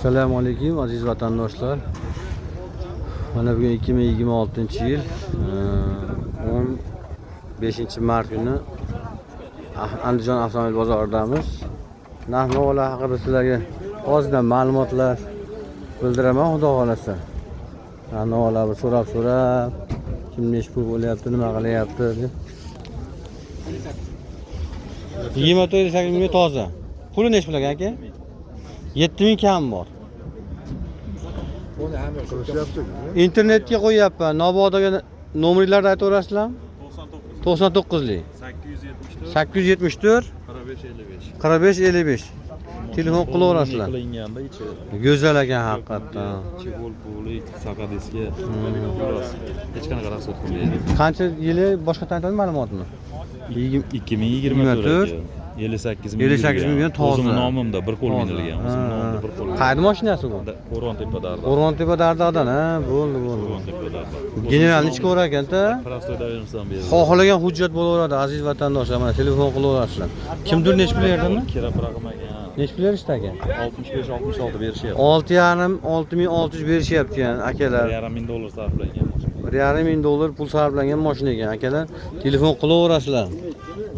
Assalomu alaykum aziz vatandoshlar. Mana bugun 2026-yil 15 mart kuni Andijon avtomobil bozoridamiz. Narx-navolar haqida sizlarga ozgina ma'lumotlar bildiraman, xudo xolasa. Narx-navolarni so'rab-so'rab, kim nechi pul bo'lyapti, nima qilyapti deb. 24 mingga toza. Puli nechi pul ekan aka? 7000 kam bor. Internetga qo'yyapman. Nobodoga nomeringlarni aytaverasizlarmi? 99lik. 99 874 45 55. 45 55. Telefon qilaverasizlar. Qilinganda ichi Go'zal ekan haqiqatdan. Chegol puli, saqadiska. Hech qanaqa rasxod qilmaydi. Qancha yili boshqa aytadi ma'lumotni? 2024 58 ming. 58 ming toza. O'zimni nomimda bir qo'l minilgan, o'zimni nomimda bir qo'l. Qayerda mashinasi bu? Qo'rg'ontepa darda. Qo'rg'ontepa dardadan, ha, bo'ldi, bo'ldi. Qo'rg'ontepa darda. Generalni ichki ekan-da. Prostoy doverностьdan berdi. Xohlagan hujjat bo'laveradi aziz vatandoshlar, mana telefon qilaverasizlar. Kimdir nechi pul berdimi? Kira qilmagan. Nechi pul berishdi aka? 65 66 berishyapti. 6,5 6600 berishyapti ekan akalar. 1,5 ming dollar sarflangan mashina. 1,5 ming dollar pul sarflangan mashina ekan akalar. Telefon qilaverasizlar.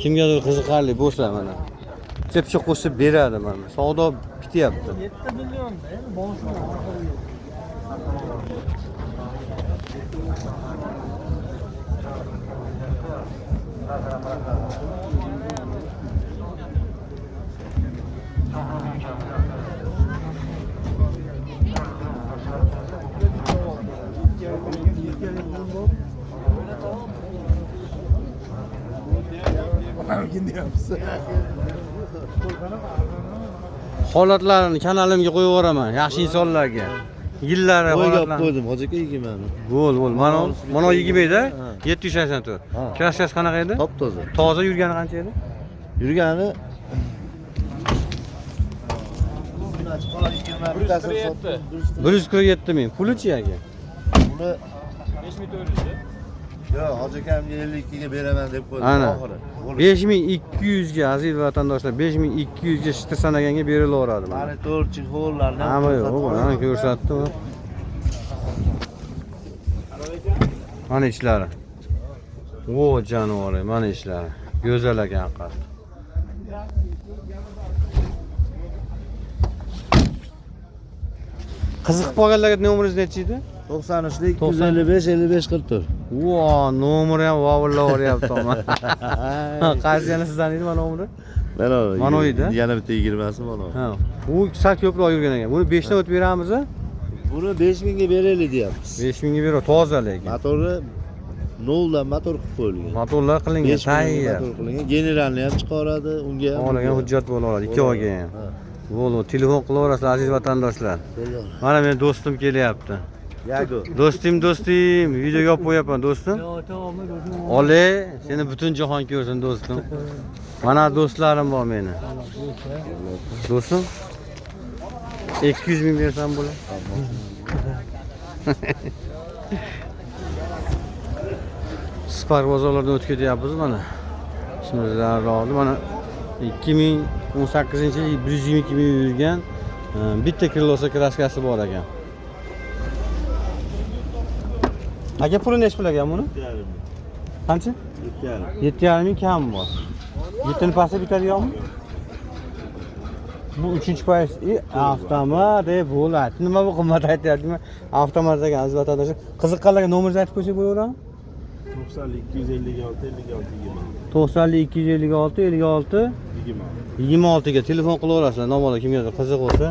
Kimgadir qiziqarli bo'lsa mana. Chepcha qo'shib beradi mana. Savdo bityapti. 7 million endi boshini oxiri. Holatlarini kanalimga qo'yib yuboraman yaxshi insonlarga. Yillari Qo'yga olib holatlarni. qo'ydim, hoji aka 20ni. Bo'l, bo'l. Mana mana 20 edi. Ha. 784. Ha. Kraskasi qanaqa edi? Top toza. Toza yurgani qancha edi? Yurgani 147 ming. Pulichi aka? Puli 5400. Yo'q, hoji akamga 52 ga beraman deb qo'ydim Ana. oxiri. Bo'ldi. 5200 ga aziz vatandoshlar, 5200 ga shitir sanaganga berilaveradi mana. Monitor, chexollarni ham Hamma yo'q, ko'rsatib mana ko'rsatdi. Mana ishlari. O jonivor, mana ishlari. Go'zal ekan haqiqat. Qiziqib qolganlarga nomeringiz nechi edi? 93 255 55 44. Vo, nomeri ham vovullaveryapti omon. Qaysi yana sizdan edi mana nomeri? Mana Mana edi? Yana bitta 20si mana. Ha. U sal ko'proq yurgan ekan. Buni 5 dan o'tib beramiz a? Buni 5000 ga beraylik deyapmiz. 5000 ga beradi, toza lekin. Motori noldan motor qilib qo'yilgan. Motorlar qilingan, 5000 ga tayyor. motor qilingan. Generalni ham chiqaradi, unga ham. Xohlagan hujjat bo'laveradi, ikkoviga ham. Ha. Bo'ldi, telefon qilaverasizlar aziz vatandoshlar. Bo'ldi. Mana meni do'stim kelyapti. Yago. Do'stim, do'stim, videoga olib qo'yapman do'stim. Ole, seni butun jahon ko'rsin do'stim. Mana do'stlarim bor meni. Do'stim, 200 ming bersam bo'ladi. Spark bozorlardan o'tib ketyapmiz mana. Ishimizlar oldi. Mana 2018-yil 122 ming yurgan bitta krilosa kraskasi bor ekan. Aka puli nechi pul ekan buni? Qancha? 7,5. 7,5 ming kam bor. 7 ni pasti bitadiganmi? Bu uchinchi payt avtomat, bo'ladi. Nima bu qimmat aytyaptimi? Avtomat ekan aziz vatandoshlar. Qiziqqanlarga nomeringizni aytib qo'ysak bo'laveradimi? 90 256 56 20 90 256 56 20 26 ga telefon qilaverasizlar. Nomalar kimgadir qiziq bo'lsa.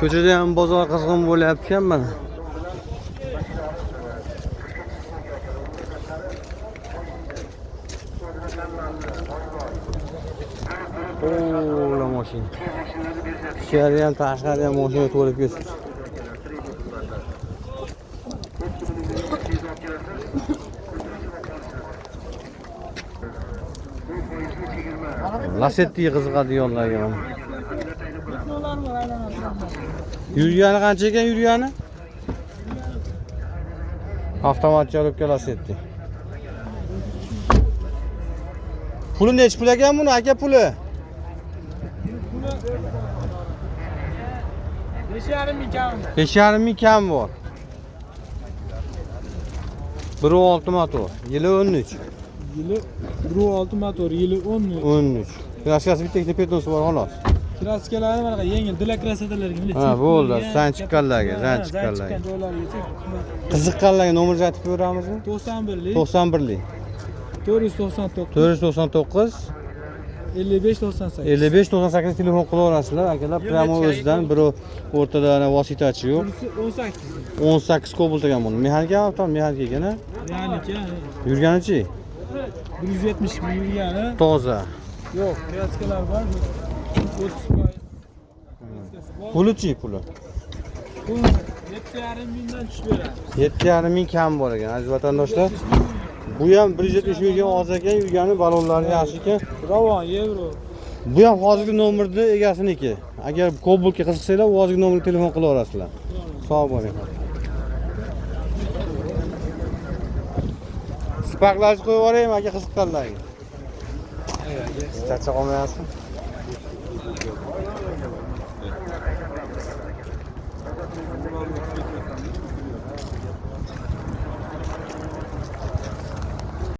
Ko'chada ham bozor qizg'in bo'lyapti ekan mana. To'la mashina. Ichkari ham tashqari ham mashina to'lib ketibdi. Lasettiga qiziqadiganlarga mana. Yurgani qancha ekan yurgani? Avtomat коробка Lasetti. Puli nechi pul ekan buni aka, puli? 5,5 ming kam. 5,5 ming kam bor. 1.6 motor. Yili 13. Yili 1.6 motor, yili 13. 13. Краска si bitta, ikkita пятно si bor, xolos. Краска lari mana yengil, для красота larga. Ha, bo'ldi. Zang chiqqanlarga, zang chiqqanlarga. Qiziqqanlarga nomer aytib beramizmi? 91lik. 91lik. 499. 499. 55 98. 55 98 telefon qilaverasizlar akalar, прямо o'zidan, birov o'rtada ana vositachi yo'q. 18. 18 Cobalt ekan buni. Mexanika, avtom mexanika ekan, a? Ya'niki Yurganichi? 170 ming yurgani. Toza. Yo'q, краска lar bor. 30%. Краска si bor. Pulichi, puli? Bu 7,5 mingdan tushib beradi. 7,5 ming kam bor ekan, aziz vatandoshlar. Bu ham 170 mingga oz ekan, yurgani, balonlari yaxshi ekan. Ravon, yevro. Bu ham hozirgi nomerni egasiniki. Agar Cobaltga qiziqsanglar, u hozirgi nomerga telefon qilaverasizlar. Sog' bo'ling. Sparklarni qo'yib yuboraymi aka, qiziqqanlarga? Charchab qolmayapsizmi?